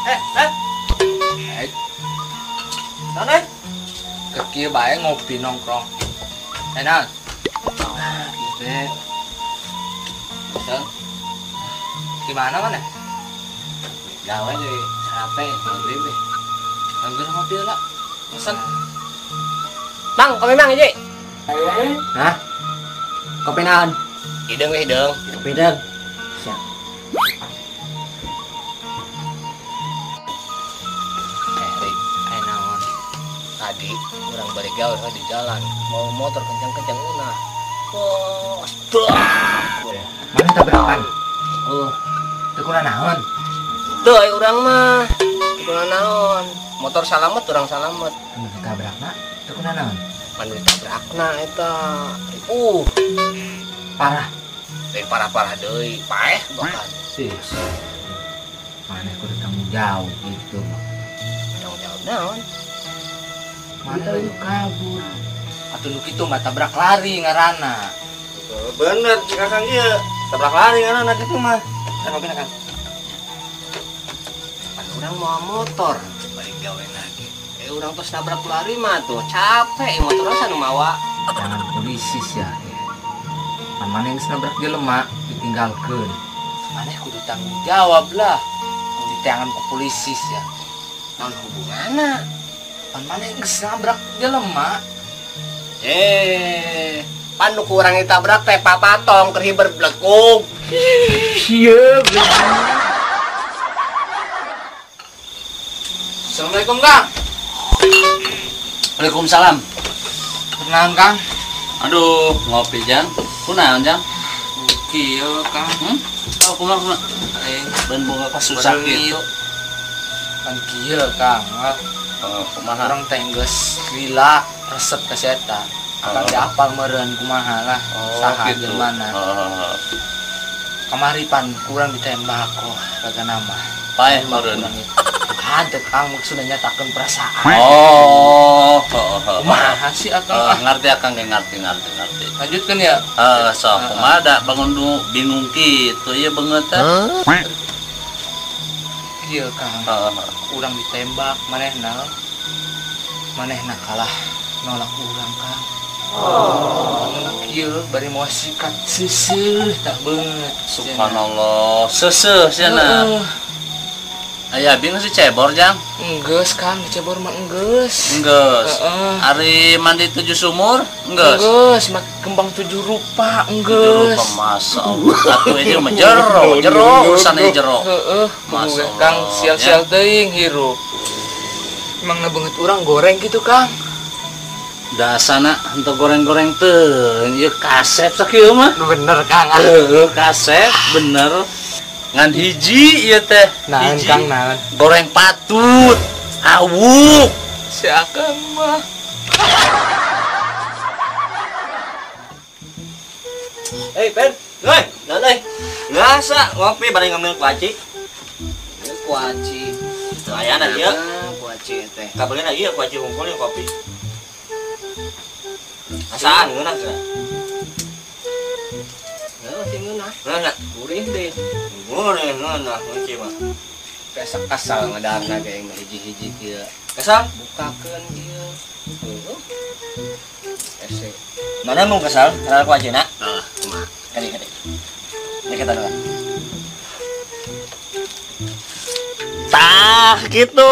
Eh. Naon euy? Keur kieu bae ngopi nongkrong. Naon? Ah, kieu teh. Betul. Gimana mana? Gawe deui, sarape ngopi we. Anggur ngopi lah. Pesan. Mang, kopi mang hiji. Hah? Kopi naon? Hideung we hideung. Kopi hideung. Siap. Rik, aya naon? Tadi urang balik gawe di jalan, mau motor kencang-kencang eunah. Bos, mana tabrakan? Oh, teu naon? Teu urang mah. Teu naon. Motor salamet, urang salamet. Anu ditabrakna, teu naon? Anu ditabrakna eta. Parah. Lain parah-parah deui, paeh bahkan. Sis. Maneh kudu tanggung jawab gitu. Tanggung jawab naon? Maneh lu kabur. Atuh nu kitu mah tabrak lari ngaranna. Bener, Kakang ieu. Tabrak lari ngaranna kitu mah. Kan ngopi Kang. Pan urang mau motor balik gawe lagi. Urang tos nabrak lari mah tuh capek motorna sanu mawa. Jangan polisi sia. Pan maneh geus nabrak jelema ditinggalkeun. Maneh kudu tanggung jawab lah. Mun diteangan ku polisi sia. Naon hubunganna? Pan maneh geus nabrak jelema. Pan nu ku urang ditabrak teh papatong keur hiber blegug. Ieu. Assalamualaikum, Kang. Waalaikumsalam. Kunaon, Kang? Aduh, ngopi jang. Kunaon, Jang? Kieu, Kang. Oh, kumaha kumaha? Ben boga kasusah kitu. Pan kieu, Kang. Oh, kumaha? Urang teh geus lila resep ka si eta. Akang diapal meureun kumaha lah. Saha gitu. Jelmana. Kamari pan kurang ditembak kok raga nama. Paeh meureun. Hade Kang maksudnya nyatakeun perasaan. Oh, kumaha sih akang? Ngerti akang ge ngerti. Lanjutkeun ya? Sok kumaha da bangun nu bingung kitu ieu beungeut teh. Ieu Kang. Urang ditembak manehna. Manehna kalah nolak urang Kang. Oh. Kieu bari moal sikat seuseuh tah beungeut. Subhanallah, seuseuh sia. Aya abi geus dicebor, Jang? Enggeus, Kang, dicebor mah enggeus. Enggeus. Heeh. Ari mandi 7 sumur, enggeus. Enggeus, make kembang 7 rupa, enggeus. 7 rupa, masyaallah. Atuh ieu mah jero, jero urusan ieu jero. Heeh, Kang sial-sial teuing hirup. Emang beungeut urang goreng gitu, Kang. Dasana henteu goreng-goreng teuing, ieu kasep sakieu mah. Bener, Kang. Heeh, kasep bener. Ngan hiji ieu teh. Naon Kang naon? Goreng patut. Awuk. Si Akang mah. Hei, Ben. Hei, naon euy? Biasa ngopi bari ngambil kuaci. Kuaci. Teu ayana ieu. Kuaci teh. Kabelina ieu kuaci hungkul ieu kopi. Asaan ngeunah cenah. Heuh, sih ngeunah. Ngeunah. Gurih deh. Gurih ngeunah kunci mah. Kesak kasal ngadarna ge mah hiji-hiji kieu. Kesal? Bukakeun kieu. Heuh. Ese. Mana mau kesal? Kenal kuacina? Heeh, kumaha? Kadi-kadi. Ini kita dulu. Tah gitu.